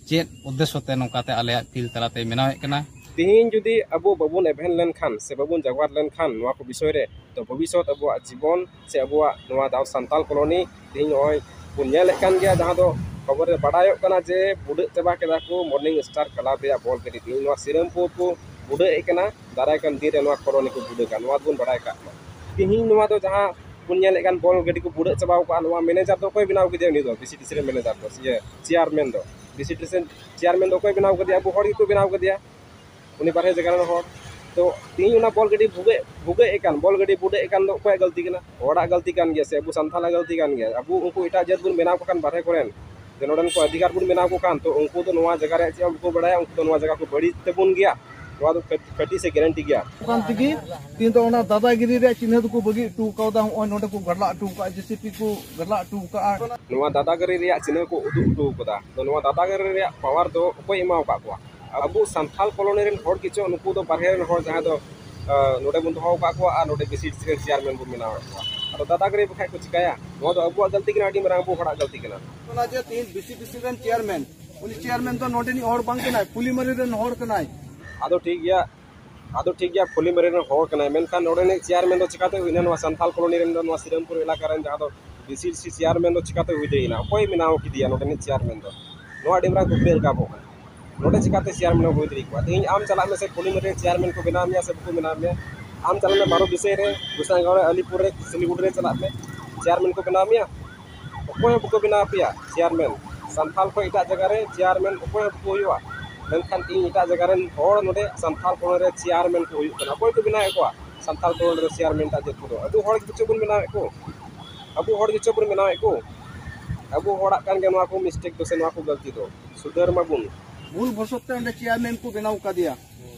ᱪᱮᱫ ᱩᱫᱽᱫᱮᱥᱥᱚ ᱛᱮ ᱱᱚᱝᱠᱟᱛᱮ ᱟᱞᱮᱭᱟᱜ ᱯᱷᱤᱞᱰ ᱛᱟᱞᱟᱛᱮᱭ ᱵᱮᱱᱟᱣᱮᱫ ᱠᱟᱱᱟ? ᱛᱤᱦᱤᱧ ᱡᱩᱫᱤ ᱟᱵᱚ ᱵᱟᱵᱚᱱ ᱮᱵᱷᱮᱱ ᱞᱮᱱᱠᱷᱟᱱ ᱥᱮ ᱵᱟᱵᱚᱱ ᱡᱟᱜᱣᱟᱨ ᱞᱮᱱᱠᱷᱟᱱ ᱱᱚᱣᱟ ᱠᱚ ᱵᱤᱥᱚᱭ ᱨᱮ, ᱛᱚ ᱵᱷᱚᱵᱤᱥᱥᱚᱛ ᱟᱵᱚᱣᱟᱜ ᱡᱤᱵᱚᱱ ᱥᱮ ᱟᱵᱚᱣᱟᱜ ᱱᱚᱣᱟ ᱫᱟᱣ ᱥᱟᱱᱛᱟᱞ ᱠᱚᱞᱚᱱᱤ ᱛᱤᱦᱤᱧ ᱱᱚᱜᱼᱚᱭ ᱵᱚᱱ ᱧᱮᱞᱮᱫ ᱠᱟᱱ ᱜᱮᱭᱟ, ᱡᱟᱦᱟᱸ ᱫᱚ ᱠᱷᱚᱵᱚᱨ ᱨᱮ ᱵᱟᱰᱟᱭᱚᱜ ᱠᱟᱱᱟ ᱡᱮ ᱵᱩᱰᱟᱹᱜ ᱪᱟᱵᱟ ᱠᱮᱫᱟ ᱠᱚ ᱢᱚᱨᱱᱤᱝ ᱥᱴᱟᱨ ᱠᱞᱟᱵᱽ ᱨᱮᱭᱟᱜ ᱵᱚᱞ ᱜᱟᱹᱰᱤ᱾ ᱛᱤᱦᱤᱧ ᱱᱚᱣᱟ ᱥᱤᱨᱟᱹᱢᱯᱩᱨ ᱠᱚ ᱵᱩᱰᱟᱹᱜ ᱮᱫ ᱠᱟᱱᱟ, ᱫᱟᱨᱟᱭ ᱠᱟᱱ ᱫᱤᱱ ᱨᱮ ᱱᱚᱣᱟ ᱠᱚᱞᱚᱱᱤ ᱠᱚ ᱵᱩᱰᱟᱹᱜᱟ, ᱱᱚᱣᱟ ᱫᱚᱵᱚᱱ ᱵᱟᱰᱟᱭ ᱠᱟᱜ ᱢᱟ᱾ ᱛᱤᱦᱤᱧ ᱱᱚᱣᱟ ᱫᱚ ᱡᱟᱦᱟᱸ ᱵᱚᱱ ᱧᱮᱞᱮᱫ ᱠᱟᱱ ᱵᱚᱞ ᱜᱟᱹᱰᱤ ᱠᱚ ᱵᱩᱰᱟᱹᱜ ᱪᱟᱵᱟᱣ ᱠᱟᱜᱼᱟ, ᱱᱚᱣᱟ ᱢᱮᱱᱮᱡᱟᱨ ᱫᱚ ᱚᱠᱚᱭ ᱵᱮᱱᱟᱣ ᱠᱮᱫᱮᱭᱟ? ᱩᱱᱤ ᱫᱚ ᱵᱤᱥᱤᱰᱤᱥᱤ ᱨᱮᱱ ᱢᱮᱱᱮᱡᱟᱨ ᱫᱚ, ᱤᱭᱟᱹ, ᱪᱮᱭᱟᱨᱢᱮᱱ ᱫᱚ, ᱵᱤᱥᱤᱰᱤᱥᱤ ᱨᱮᱱ ᱪᱮᱭᱟᱨᱢᱮᱱ ᱫᱚ ᱚᱠᱚᱭ ᱵᱮᱱᱟᱣ ᱠᱮᱫᱮᱭᱟ? ᱟᱵᱚ ᱦᱚᱲ ᱜᱮᱠᱚ ᱵᱮᱱᱟᱣ ᱠᱮᱫᱮᱭᱟ, ᱩᱱᱤ ᱵᱟᱨᱦᱮ ᱡᱟᱭᱜᱟ ᱨᱮᱱ ᱦᱚᱲ᱾ ᱛᱚ ᱛᱤᱦᱤᱧ ᱚᱱᱟ ᱵᱚᱞ ᱜᱟᱹᱰᱤ ᱵᱷᱩᱜᱟᱹᱜ ᱵᱷᱩᱜᱟᱹᱜ ᱮᱫ ᱠᱟᱱ, ᱵᱚᱞ ᱜᱟᱹᱰᱤ ᱵᱩᱰᱟᱹᱜ ᱮᱫ ᱠᱟᱱ ᱫᱚ ᱚᱠᱚᱭᱟᱜ ᱜᱟᱹᱞᱛᱤ ᱠᱟᱱᱟ? ᱦᱚᱲᱟᱜ ᱜᱟᱹᱞᱛᱤ ᱠᱟᱱ ᱜᱮᱭᱟ ᱥᱮ ᱟᱵᱚ ᱥᱟᱱᱛᱟᱲᱟᱜ ᱜᱟᱹᱞᱛᱤ ᱠᱟᱱ ᱜᱮᱭᱟ? ᱟᱵᱚ ᱩᱱᱠᱩ ᱮᱴᱟᱜ ᱡᱟᱹᱛ ᱵᱚᱱ ᱵᱮᱱᱟᱣ ᱠᱚ ᱠᱷᱟᱱ ᱵᱟᱨᱦᱮ ᱠᱚᱨᱮᱱ, ᱡᱮ ᱱᱚᱰᱮᱱ ᱠᱚ ᱚᱫᱷᱤᱠᱟᱨ ᱵᱚᱱ ᱵᱮᱱᱟᱣ ᱠᱚ ᱠᱷᱟᱱ, ᱛᱚ ᱩᱱᱠᱩ ᱫᱚ ᱱᱚᱣᱟ ᱡᱟᱭᱜᱟ ᱨᱮᱭᱟᱜ ᱪᱮᱫ ᱦᱚᱸ ᱵᱟᱠᱚ ᱵᱟᱲᱟᱭᱟ, ᱩᱱᱠᱩ ᱫᱚ ᱱᱚᱣᱟ ᱡᱟᱭᱜᱟ ᱠᱚ ᱵᱟᱹᱲᱤᱡ ᱛᱮᱵᱚᱱ ᱜᱮᱭᱟ, ᱱᱚᱣᱟ ᱫᱚ ᱠᱷᱟᱹ-, ᱠᱷᱟᱹᱴᱤ ᱥᱮ ᱜᱮᱨᱮᱱᱴᱤ ᱜᱮᱭᱟ᱾ ᱠᱟᱱ ᱛᱮᱜᱮ ᱛᱮᱦᱮᱧ ᱫᱚ ᱚᱱᱟ ᱫᱟᱫᱟᱜᱤᱨᱤ ᱨᱮᱭᱟᱜ ᱪᱤᱱᱦᱟᱹ ᱫᱚᱠᱚ ᱵᱟᱹᱜᱤ ᱦᱚᱴᱚ ᱠᱟᱣᱫᱟ᱾ ᱦᱚᱸᱜᱼᱚᱭ ᱱᱚᱰᱮ ᱠᱚ ᱜᱟᱰᱞᱟ ᱦᱚᱴᱚ ᱠᱟᱜᱼᱟ, ᱡᱮᱥᱤᱯᱤ ᱠᱚ ᱜᱟᱰᱞᱟ ᱦᱚᱴᱚ ᱠᱟᱜᱼᱟ᱾ ᱱᱚᱣᱟ ᱫᱟᱫᱟᱜᱤᱨᱤ ᱨᱮᱭᱟᱜ ᱪᱤᱱᱦᱟᱹ ᱠᱚ ᱩᱫᱩᱜ ᱦᱚᱴᱚ ᱠᱟᱫᱟ᱾ ᱛᱚ ᱱᱚᱣᱟ ᱫᱟᱫᱟᱜᱤᱨᱤ ᱨᱮᱭᱟᱜ ᱯᱟᱣᱟᱨ ᱫᱚ ᱚᱠᱚᱭ ᱮᱢᱟᱣ ᱟᱠᱟᱫ ᱠᱚᱣᱟ? ᱟᱵᱚ ᱥᱟᱱᱛᱷᱟᱞ ᱠᱚᱞᱚᱱᱤ ᱨᱮᱱ ᱦᱚᱲ ᱜᱮᱪᱚ ᱱᱩᱠᱩ ᱫᱚ ᱵᱟᱨᱦᱮ ᱨᱮᱱ ᱦᱚᱲ ᱡᱟᱦᱟᱸᱭ ᱫᱚ, ᱟᱸ, ᱱᱚᱰᱮ ᱵᱚᱱ ᱫᱚᱦᱚ ᱟᱠᱟᱫ ᱠᱚᱣᱟ ᱟᱨ ᱱᱚᱰᱮ ᱵᱤᱥᱤᱰᱤᱥᱤ ᱨᱮᱱ ᱪᱮᱭᱟᱨᱢᱮᱱ ᱵᱚᱱ ᱵᱮᱱᱟᱣ ᱟᱠᱟᱫ ᱠᱚᱣᱟ᱾ ᱟᱫᱚ ᱫᱟᱫᱟᱜᱤᱨᱤ ᱵᱟᱠᱷᱟᱡ ᱠᱚ ᱪᱤᱠᱟᱹᱭᱟ? ᱱᱚᱣᱟ ᱫᱚ ᱟᱵᱚᱣᱟᱜ ᱜᱟᱹᱞᱛᱤ ᱠᱟᱱᱟ, ᱟᱹᱰᱤ ᱢᱟᱨᱟᱝ ᱟᱵᱚ ᱦᱚᱲᱟᱜ ᱜᱟᱹᱞᱛᱤ ᱠᱟᱱᱟ᱾ ᱚᱱᱟ ᱡᱮ ᱛᱮᱦᱮᱧ ᱵᱤᱥᱤᱰᱤᱥᱤ ᱨᱮᱱ ᱪᱮᱭᱟᱨᱢᱮᱱ, ᱩᱱᱤ ᱪᱮᱭᱟᱨᱢᱮᱱ ᱫᱚ ᱱᱚᱰᱮᱱᱤᱡ ᱦᱚᱲ ᱵᱟᱝ ᱠᱟᱱᱟᱭ, ᱯᱷᱩᱞᱤᱢᱟᱨᱤ ᱨᱮᱱ ᱦᱚᱲ ᱠᱟᱱᱟᱭ᱾ ᱟᱫᱚ ᱴᱷᱤᱠ ᱜᱮᱭᱟ, ᱟᱫᱚ ᱴᱷᱤᱠ ᱜᱮᱭᱟ, ᱯᱷᱩᱞᱤᱢᱟᱨᱤ ᱨᱮᱱ ᱦᱚᱲ ᱠᱟᱱᱟᱭ, ᱢᱮᱱᱠᱷᱟᱱ ᱱᱚᱰᱮᱱᱤᱡ ᱪᱮᱭᱟᱨᱢᱮᱱ ᱫᱚ ᱪᱤᱠᱟᱹᱛᱮ ᱦᱩᱭᱱᱟ? ᱱᱚᱣᱟ ᱥᱟᱱᱛᱷᱟᱞ ᱠᱚᱞᱚᱱᱤ ᱨᱮᱱ ᱫᱚ, ᱱᱚᱣᱟ ᱥᱤᱨᱟᱢᱯᱩᱨ ᱮᱞᱟᱠᱟ ᱨᱮᱱ ᱡᱟᱦᱟᱸ ᱫᱚ ᱵᱤᱥᱤᱰᱤᱥᱤ ᱪᱮᱭᱟᱨᱢᱮᱱ ᱫᱚ ᱪᱤᱠᱟᱹᱛᱮ ᱦᱩᱭ ᱫᱟᱲᱮᱭᱮᱱᱟ? ᱚᱠᱚᱭ ᱵᱮᱱᱟᱣ ᱠᱮᱫᱮᱭᱟ ᱱᱚᱰᱮᱱᱤᱡ ᱪᱮᱭᱟᱨᱢᱮᱱ ᱫᱚ? ᱱᱚᱣᱟ ᱟᱹᱰᱤ ᱢᱟᱨᱟᱝ ᱠᱩᱠᱞᱤ ᱨᱟᱠᱟᱵᱚᱜ ᱠᱟᱱᱟ᱾ ᱱᱚᱰᱮ ᱪᱤᱠᱟᱹᱛᱮ ᱪᱮᱭᱟᱨᱢᱮᱱ ᱦᱩᱭ ᱫᱟᱲᱮ ᱠᱚᱣᱟ? ᱛᱮᱦᱮᱧ ᱟᱢ ᱪᱟᱞᱟᱜ ᱢᱮᱥᱮ, ᱠᱚᱞᱤᱝ ᱨᱮ ᱪᱮᱭᱟᱨᱢᱮᱱ ᱠᱚ ᱵᱮᱱᱟᱣ ᱢᱮᱭᱟ ᱥᱮ ᱵᱟᱠᱚ ᱵᱮᱱᱟᱣ ᱢᱮᱭᱟ? ᱟᱢ ᱪᱟᱞᱟᱜ ᱢᱮ ᱵᱟᱨᱚ ᱵᱤᱥᱚᱭ ᱨᱮ, ᱜᱳᱥᱟᱤᱜᱟᱸᱣ ᱨᱮ, ᱟᱞᱤᱯᱩᱨ ᱨᱮ, ᱥᱤᱞᱤᱜᱩᱲᱤ ᱨᱮ ᱪᱟᱞᱟᱜ ᱢᱮ, ᱪᱮᱭᱟᱨᱢᱮᱱ ᱠᱚ ᱵᱮᱱᱟᱣ ᱢᱮᱭᱟ? ᱚᱠᱚᱭ ᱦᱚᱸ ᱵᱟᱠᱚ ᱵᱮᱱᱟᱣ ᱯᱮᱭᱟ ᱪᱮᱭᱟᱨᱢᱮᱱ᱾ ᱥᱟᱱᱛᱷᱟᱞ ᱠᱷᱚᱱ ᱮᱴᱟᱜ ᱡᱟᱭᱜᱟ ᱨᱮ ᱪᱮᱭᱟᱨᱢᱮᱱ ᱚᱠᱚᱭ ᱦᱚᱸ ᱵᱟᱠᱚ ᱦᱩᱭᱩᱜᱼᱟ᱾ ᱢᱮᱱᱠᱷᱟᱱ ᱛᱮᱦᱮᱧ ᱮᱴᱟᱜ ᱡᱟᱭᱜᱟ ᱨᱮᱱ ᱦᱚᱲ ᱱᱚᱰᱮ ᱥᱟᱱᱛᱷᱟᱞ ᱠᱚᱞᱚᱱᱤ ᱨᱮ ᱪᱮᱭᱟᱨᱢᱮᱱ ᱠᱚ ᱦᱩᱭᱩᱜ ᱠᱟᱱᱟ᱾ ᱚᱠᱚᱭ ᱠᱚ ᱵᱮᱱᱟᱣᱮᱫ ᱠᱚᱣᱟ ᱥᱟᱱᱛᱷᱟᱞ ᱠᱚᱞᱚᱱᱤ ᱨᱮ ᱪᱮᱭᱟᱨᱢᱮᱱ? ᱮᱴᱟᱜ ᱡᱟᱹᱛ ᱠᱚᱫᱚ ᱟᱵᱚ ᱦᱚᱲ ᱜᱮᱪᱚ ᱵᱚᱱ ᱵᱮᱱᱟᱣᱮᱫ ᱠᱚ᱾ ᱟᱵᱚ ᱦᱚᱲ ᱜᱮᱪᱚ ᱵᱚᱱ ᱵᱮᱱᱟᱣᱮᱫ ᱠᱚ᱾ ᱟᱵᱚ ᱦᱚᱲᱟᱜ ᱠᱟᱱ ᱜᱮᱭᱟ ᱱᱚᱣᱟ ᱠᱚ ᱢᱤᱥᱴᱮᱠ ᱫᱚ ᱥᱮ ᱱᱚᱣᱟ ᱠᱚ ᱜᱟᱹᱞᱛᱤ ᱫᱚ᱾ ᱥᱩᱫᱷᱟᱹᱨ ᱢᱟᱵᱚᱱ᱾ ᱵᱷᱩᱞ ᱵᱚᱥᱚᱛ ᱛᱮ ᱚᱸᱰᱮ ᱪᱮᱭᱟᱨᱢᱮᱱ ᱠᱚ ᱵᱮᱱᱟᱣ ᱠᱟᱫᱮᱭᱟ᱾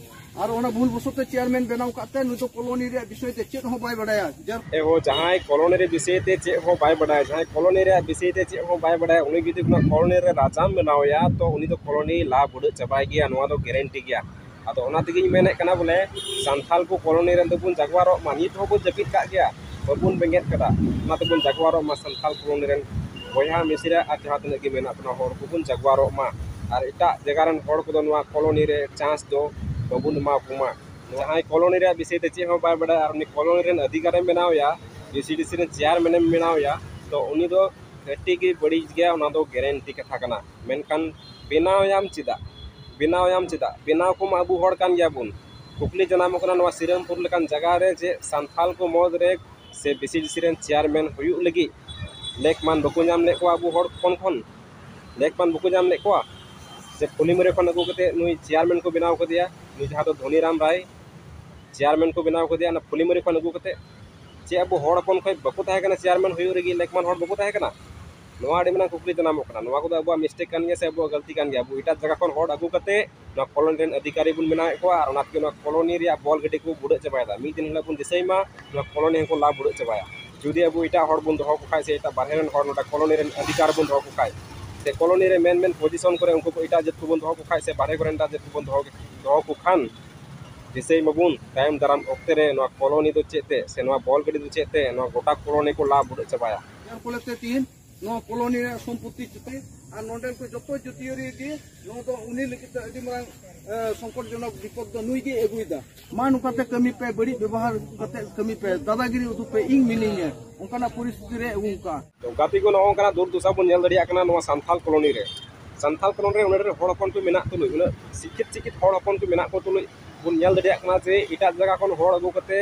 ᱟᱨ ᱚᱱᱟ ᱵᱷᱩᱞ ᱵᱚᱥᱚᱛ ᱛᱮ ᱪᱮᱭᱟᱨᱢᱮᱱ ᱵᱮᱱᱟᱣ ᱠᱟᱫ ᱛᱮ ᱱᱩᱭ ᱫᱚ ᱠᱚᱞᱚᱱᱤ ᱨᱮᱭᱟᱜ ᱵᱤᱥᱚᱭ ᱛᱮ ᱪᱮᱫ ᱦᱚᱸ ᱵᱟᱭ ᱵᱟᱲᱟᱭᱟ᱾ ᱡᱟᱨ ᱮ ᱦᱳ, ᱡᱟᱦᱟᱸᱭ ᱠᱚᱞᱚᱱᱤ ᱨᱮ ᱵᱤᱥᱚᱭ ᱛᱮ ᱪᱮᱫ ᱦᱚᱸ ᱵᱟᱭ ᱵᱟᱲᱟᱭᱟ, ᱡᱟᱦᱟᱸᱭ ᱠᱚᱞᱚᱱᱤ ᱨᱮᱭᱟᱜ ᱵᱤᱥᱚᱭ ᱛᱮ ᱪᱮᱫ ᱦᱚᱸ ᱵᱟᱭ ᱵᱟᱲᱟᱭᱟ, ᱩᱱᱤ ᱡᱩᱫᱤ ᱚᱱᱟ ᱠᱚᱞᱚᱱᱤ ᱨᱮ ᱨᱟᱡᱟᱢ ᱵᱮᱱᱟᱣ ᱮᱭᱟ, ᱛᱚ ᱩᱱᱤ ᱫᱚ ᱠᱚᱞᱚᱱᱤ ᱞᱟ ᱵᱩᱰᱟᱹᱜ ᱪᱟᱵᱟᱭ ᱜᱮᱭᱟ, ᱱᱚᱣᱟ ᱫᱚ ᱜᱮᱨᱮᱱᱴᱤ ᱜᱮᱭᱟ᱾ ᱟᱫᱚ ᱚᱱᱟ ᱛᱮᱜᱮᱧ ᱢᱮᱱᱮᱫ ᱠᱟᱱᱟ ᱵᱚᱞᱮ, ᱥᱟᱱᱛᱟᱞ ᱠᱚ ᱠᱚᱞᱚᱱᱤ ᱨᱮᱱ ᱫᱚᱵᱚᱱ ᱡᱟᱜᱽᱣᱟᱨᱚᱜ ᱢᱟ᱾ ᱱᱤᱛ ᱦᱚᱸᱵᱚᱱ ᱡᱟᱹᱯᱤᱫ ᱠᱟᱜ ᱜᱮᱭᱟ, ᱵᱟᱵᱚᱱ ᱵᱮᱸᱜᱮᱫ ᱠᱟᱫᱟ᱾ ᱚᱱᱟ ᱛᱮᱵᱚᱱ ᱡᱟᱜᱽᱣᱟᱨᱚᱜ ᱢᱟ ᱥᱟᱱᱛᱟᱞ ᱠᱚᱞᱚᱱᱤ ᱨᱮᱱ ᱵᱚᱭᱦᱟ ᱢᱤᱥᱨᱟ ᱟᱨ ᱡᱟᱦᱟᱸ ᱛᱤᱱᱟᱹᱜ ᱜᱮ ᱢᱮᱱᱟᱜ ᱵᱚᱱᱟ ᱦᱚᱲ ᱠᱚᱵᱚᱱ ᱡᱟᱜᱽᱣᱟᱨᱚᱜ ᱢᱟ᱾ ᱟᱨ ᱮᱴᱟᱜ ᱡᱟᱭᱜᱟ ᱨᱮᱱ ᱦᱚᱲ ᱠᱚᱫᱚ ᱱᱚᱣᱟ ᱠᱚᱞᱚᱱᱤ ᱨᱮ ᱪᱟᱱᱥ ᱫᱚ ᱵᱟᱵᱚᱱ ᱮᱢᱟ ᱠᱚ ᱢᱟ᱾ ᱡᱟᱦᱟᱸᱭ ᱠᱚᱞᱚᱱᱤ ᱨᱮᱭᱟᱜ ᱵᱤᱥᱚᱭ ᱛᱮ ᱪᱮᱫ ᱦᱚᱸ ᱵᱟᱭ ᱵᱟᱰᱟᱭᱟ ᱟᱨ ᱩᱱᱤ ᱠᱚᱞᱚᱱᱤ ᱨᱮᱱ ᱚᱫᱷᱤᱠᱟᱨᱮᱢ ᱵᱮᱱᱟᱣᱮᱭᱟ, ᱵᱷᱤ ᱥᱤ ᱰᱤ ᱥᱤ ᱨᱮᱱ ᱪᱮᱭᱟᱨᱢᱮᱱᱮᱢ ᱵᱮᱱᱟᱣᱮᱭᱟ, ᱛᱚ ᱩᱱᱤ ᱫᱚ ᱟᱹᱰᱤ ᱜᱮ ᱵᱟᱹᱲᱤᱡ ᱜᱮᱭᱟ, ᱚᱱᱟ ᱫᱚ ᱜᱮᱨᱮᱱᱴᱤ ᱠᱟᱛᱷᱟ ᱠᱟᱱᱟ᱾ ᱢᱮᱱᱠᱷᱟᱱ ᱵᱮᱱᱟᱣᱮᱭᱟᱢ ᱪᱮᱫᱟᱜ? ᱵᱮᱱᱟᱣᱮᱭᱟᱢ ᱪᱮᱫᱟᱜ? ᱵᱮᱱᱟᱣ ᱠᱚᱢᱟ ᱟᱵᱚ ᱦᱚᱲ ᱠᱟᱱ ᱜᱮᱭᱟ ᱵᱚᱱ᱾ ᱠᱩᱠᱞᱤ ᱡᱟᱱᱟᱢᱚᱜ ᱠᱟᱱᱟ ᱱᱚᱣᱟ ᱥᱤᱨᱟᱢᱯᱩᱨ ᱞᱮᱠᱟᱱ ᱡᱟᱭᱜᱟ ᱨᱮ ᱡᱮ ᱥᱟᱱᱛᱟᱞ ᱠᱚ ᱢᱩᱫᱽ ᱨᱮ ᱥᱮ ᱵᱷᱤ ᱥᱤ ᱰᱤ ᱥᱤ ᱨᱮᱱ ᱪᱮᱭᱟᱨᱢᱮᱱ ᱦᱩᱭᱩᱜ ᱞᱟᱹᱜᱤᱫ ᱞᱮᱠ ᱢᱟᱱ ᱵᱟᱠᱚ ᱧᱟᱢ ᱞᱮᱫ ᱠᱚᱣᱟ ᱟᱵᱚ ᱦᱚᱲ ᱦᱚᱯᱚᱱ ᱠᱷᱚᱱ? ᱞᱮᱠ ᱢᱟᱱ ᱵᱟᱠᱚ ᱧᱟᱢ ᱞᱮᱫ ᱠᱚᱣᱟ? ᱥᱮ ᱯᱷᱩᱞᱤᱢᱟᱹᱨᱤ ᱠᱷᱚᱱ ᱟᱹᱜᱩ ᱠᱟᱛᱮ ᱱᱩᱭ ᱪᱮᱭᱟᱨᱢᱮᱱ ᱠᱚ ᱵᱮᱱᱟᱣ ᱠᱟᱫᱮᱭᱟ, ᱱᱩᱭ ᱡᱟᱦᱟᱸ ᱫᱚ ᱫᱷᱚᱱᱤᱨᱟᱢ ᱨᱟᱭ ᱪᱮᱭᱟᱨᱢᱮᱱ ᱠᱚ ᱵᱮᱱᱟᱣ ᱠᱟᱫᱮᱭᱟ, ᱚᱱᱟ ᱯᱷᱩᱞᱤᱢᱟᱹᱨᱤ ᱠᱷᱚᱱ ᱟᱹᱜᱩ ᱠᱟᱛᱮ ᱪᱮᱫ ᱟᱵᱚ ᱦᱚᱲ ᱦᱚᱯᱚᱱ ᱠᱷᱚᱱ ᱵᱟᱠᱚ ᱛᱟᱦᱮᱸ ᱠᱟᱱᱟ ᱪᱮᱭᱟᱨᱢᱮᱱ ᱦᱩᱭᱩᱜ ᱨᱮᱜᱮ ᱞᱮᱠ ᱢᱟᱱ ᱦᱚᱲ ᱵᱟᱠᱚ ᱛᱟᱦᱮᱸ ᱠᱟᱱᱟ? ᱱᱚᱣᱟ ᱟᱹᱰᱤ ᱢᱟᱨᱟᱝ ᱠᱩᱠᱞᱤ ᱡᱟᱱᱟᱢᱚᱜ ᱠᱟᱱᱟ᱾ ᱱᱚᱣᱟ ᱠᱚᱫᱚ ᱟᱵᱚᱣᱟᱜ ᱢᱤᱥᱴᱮᱠ ᱠᱟᱱ ᱜᱮᱭᱟ ᱥᱮ ᱟᱵᱚᱣᱟᱜ ᱜᱟᱹᱞᱛᱤ ᱠᱟᱱ ᱜᱮᱭᱟ? ᱟᱵᱚ ᱮᱴᱟᱜ ᱡᱟᱭᱜᱟ ᱠᱷᱚᱱ ᱦᱚᱲ ᱟᱹᱜᱩ ᱠᱟᱛᱮ ᱱᱚᱣᱟ ᱠᱚᱞᱚᱱᱤ ᱨᱮᱱ ᱚᱫᱷᱤᱠᱟᱨᱤ ᱵᱚᱱ ᱵᱮᱱᱟᱣᱮᱫ ᱠᱚᱣᱟ ᱟᱨ ᱚᱱᱟ ᱛᱮᱜᱮ ᱱᱚᱣᱟ ᱠᱚᱞᱚᱱᱤ ᱨᱮᱭᱟᱜ ᱵᱚᱞ ᱜᱟᱹᱰᱤ ᱠᱚ ᱵᱩᱰᱟᱹᱜ ᱪᱟᱵᱟᱭᱮᱫᱟ᱾ ᱢᱤᱫ ᱫᱤᱱ ᱦᱤᱞᱳᱜ ᱵᱚᱱ ᱫᱤᱥᱟᱹᱭ ᱢᱟ, ᱱᱚᱣᱟ ᱠᱚᱞᱚᱱᱤ ᱦᱚᱸᱠᱚ ᱞᱟ ᱵᱩᱰᱟᱹᱜ ᱪᱟᱵᱟᱭᱟ᱾ ᱡᱩᱫᱤ ᱟᱵᱚ ᱮᱴᱟᱜ ᱦᱚᱲ ᱵᱚᱱ ᱫᱚᱦᱚ ᱠᱚ ᱠᱷᱟᱡ ᱥᱮ ᱮᱴᱟᱜ ᱵᱟᱨᱦᱮ ᱨᱮᱱ ᱦᱚᱲ ᱱᱚᱰᱮ ᱠᱚᱞᱚᱱᱤ ᱨᱮᱱ ᱚᱫᱷᱤᱠᱟᱨ ᱵᱚᱱ ᱫᱚᱦᱚ ᱠᱚ ᱠᱷᱟᱡ, ᱥᱮ ᱠᱚᱞᱚᱱᱤ ᱨᱮ ᱢᱮᱱ ᱢᱮᱱ ᱯᱚᱡᱤᱥᱚᱱ ᱠᱚᱨᱮ ᱩᱱᱠᱩ ᱠᱚ ᱮᱴᱟᱜ ᱡᱟᱹᱛ ᱠᱚᱵᱚᱱ ᱫᱚᱦᱚ ᱠᱚ ᱠᱷᱟᱡ, ᱥᱮ ᱵᱟᱨᱦᱮ ᱠᱚᱨᱮᱱ ᱮᱴᱟᱜ ᱡᱟᱹᱛ ᱠᱚᱵᱚᱱ ᱫᱚᱦᱚ, ᱫᱚᱦᱚ ᱠᱚ ᱠᱷᱟᱱ, ᱫᱤᱥᱟᱹᱭ ᱢᱟᱵᱚᱱ ᱛᱟᱭᱚᱢ ᱫᱟᱨᱟᱢ ᱚᱠᱛᱮ ᱨᱮ ᱱᱚᱣᱟ ᱠᱚᱞᱚᱱᱤ ᱫᱚ ᱪᱮᱫ ᱛᱮ ᱥᱮ ᱱᱚᱣᱟ ᱵᱚᱞ ᱜᱟᱹᱰᱤ ᱫᱚ ᱪᱮᱫ ᱛᱮ ᱱᱚᱣᱟ ᱜᱚᱴᱟ ᱠᱚᱞᱚᱱᱤ ᱠᱚ ᱞᱟ ᱵᱩᱰᱟᱹᱜ ᱪᱟᱵᱟᱭᱟ? ᱮᱨ ᱯᱷᱚᱞᱮ ᱛᱮ ᱛᱤᱦᱤᱧ ᱱᱚᱣᱟ ᱠᱚᱞᱚᱱᱤ ᱨᱮᱭᱟᱜ ᱥᱚᱢᱯᱚᱛᱤ ᱪᱮᱛᱮ ᱟᱨ ᱱᱚᱰᱮᱱ ᱠᱚ ᱡᱚᱛᱚ ᱡᱟᱹᱛᱤᱭᱟᱹᱨᱤ ᱜᱮ ᱱᱚᱣᱟ ᱫᱚ ᱩᱱᱤ ᱞᱟᱹᱜᱤᱫ ᱛᱮ ᱟᱹᱰᱤ ᱢᱟᱨᱟᱝ, ᱮ, ᱥᱚᱝᱠᱚᱴᱡᱚᱱᱚᱠ ᱵᱤᱯᱚᱫ ᱫᱚ ᱱᱩᱭ ᱜᱮ ᱟᱹᱜᱩᱭᱮᱫᱟ᱾ ᱢᱟ ᱱᱚᱝᱠᱟᱛᱮ ᱠᱟᱹᱢᱤ ᱯᱮ, ᱵᱟᱹᱲᱤᱡ ᱵᱮᱵᱚᱦᱟᱨ ᱠᱟᱛᱮ ᱠᱟᱹᱢᱤ ᱯᱮ, ᱫᱟᱫᱟᱜᱤᱨᱤ ᱩᱫᱩᱜ ᱯᱮ, ᱤᱧ ᱢᱤᱱᱟᱹᱧᱟ, ᱚᱱᱠᱟᱱᱟᱜ ᱯᱚᱨᱤᱥᱛᱷᱤᱛᱤ ᱨᱮ ᱟᱹᱜᱩ ᱠᱟᱜᱼᱟ᱾ ᱛᱚ ᱜᱟᱛᱮ ᱠᱚ, ᱱᱚᱜᱼᱚ ᱱᱚᱝᱠᱟᱱᱟᱜ ᱫᱩᱨᱫᱩᱥᱟ ᱵᱚᱱ ᱧᱮᱞ ᱫᱟᱲᱮᱭᱟᱜ ᱠᱟᱱᱟ ᱱᱚᱣᱟ ᱥᱟᱱᱛᱷᱟᱞ ᱠᱚᱞᱚᱱᱤ ᱨᱮ᱾ ᱥᱟᱱᱛᱷᱟᱞ ᱠᱚᱞᱚᱱᱤ ᱨᱮ ᱩᱱᱟᱹᱜ ᱰᱷᱮᱨ ᱦᱚᱲ ᱦᱚᱯᱚᱱ ᱠᱚ ᱢᱮᱱᱟᱜ ᱛᱩᱞᱩᱡ, ᱩᱱᱟᱹᱜ ᱥᱤᱠᱠᱷᱤᱛ ᱥᱤᱠᱠᱷᱤᱛ ᱦᱚᱲ ᱦᱚᱯᱚᱱ ᱠᱚ ᱢᱮᱱᱟᱜ ᱠᱚ ᱛᱩᱞᱩᱡ ᱵᱚᱱ ᱧᱮᱞ ᱫᱟᱲᱮᱭᱟᱜ ᱠᱟᱱᱟ ᱡᱮ ᱮᱴᱟᱜ ᱡᱟᱭᱜᱟ ᱠᱷᱚᱱ ᱦᱚᱲ ᱟᱹᱜᱩ ᱠᱟᱛᱮ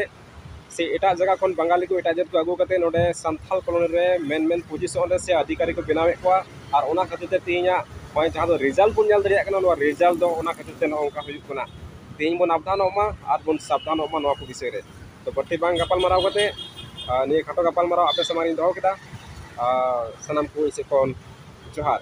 ᱥᱮ ᱮᱴᱟᱜ ᱡᱟᱭᱜᱟ ᱠᱷᱚᱱ ᱵᱟᱝᱜᱟᱞᱤ ᱠᱚ, ᱮᱴᱟᱜ ᱡᱟᱹᱛ ᱠᱚ ᱟᱹᱜᱩ ᱠᱟᱛᱮ ᱱᱚᱰᱮ ᱥᱟᱱᱛᱷᱟᱞ ᱠᱚᱞᱚᱱᱤ ᱨᱮ ᱢᱮᱱ ᱢᱮᱱ ᱯᱚᱡᱤᱥᱚᱱ ᱨᱮ ᱥᱮ ᱚᱫᱷᱤᱠᱟᱨᱤ ᱠᱚ ᱵᱮᱱᱟᱣᱮᱫ ᱠᱚᱣᱟ᱾ ᱟᱨ ᱚᱱᱟ ᱠᱷᱟᱹᱛᱤᱨ ᱛᱮ ᱛᱮᱦᱮᱧᱟᱜ ᱱᱚᱜᱼᱚᱭ ᱡᱟᱦᱟᱸ ᱫᱚ ᱨᱮᱡᱟᱞᱴ ᱵᱚᱱ ᱧᱮᱞ ᱫᱟᱲᱮᱭᱟᱜ ᱠᱟᱱᱟ, ᱱᱚᱣᱟ ᱨᱮᱡᱟᱞᱴ ᱫᱚ ᱚᱱᱟ ᱠᱷᱟᱹᱛᱤᱨ ᱛᱮ ᱱᱚᱜᱼᱚ ᱱᱚᱝᱠᱟ ᱦᱩᱭᱩᱜ ᱠᱟᱱᱟ᱾ ᱛᱮᱦᱮᱧ ᱵᱚᱱ ᱟᱵᱫᱷᱟᱱᱚᱜ ᱢᱟ ᱟᱨ ᱵᱚᱱ ᱥᱟᱵᱫᱷᱟᱱᱚᱜ ᱢᱟ ᱱᱚᱣᱟ ᱠᱚ ᱵᱤᱥᱚᱭ ᱨᱮ᱾ ᱛᱚ ᱵᱟᱹᱲᱛᱤ ᱵᱟᱝ ᱜᱟᱯᱟᱞ ᱢᱟᱨᱟᱣ ᱠᱟᱛᱮ, ᱟᱨ ᱱᱤᱭᱟᱹ ᱠᱷᱟᱴᱚ ᱜᱟᱯᱟᱞ ᱢᱟᱨᱟᱣ ᱟᱯᱮ ᱥᱟᱢᱟᱝ ᱨᱤᱧ ᱫᱚᱦᱚ ᱠᱮᱫᱟ᱾ ᱟᱨ ᱥᱟᱱᱟᱢ ᱠᱚ ᱥᱮᱫ ᱠᱷᱚᱱ ᱡᱚᱦᱟᱨ᱾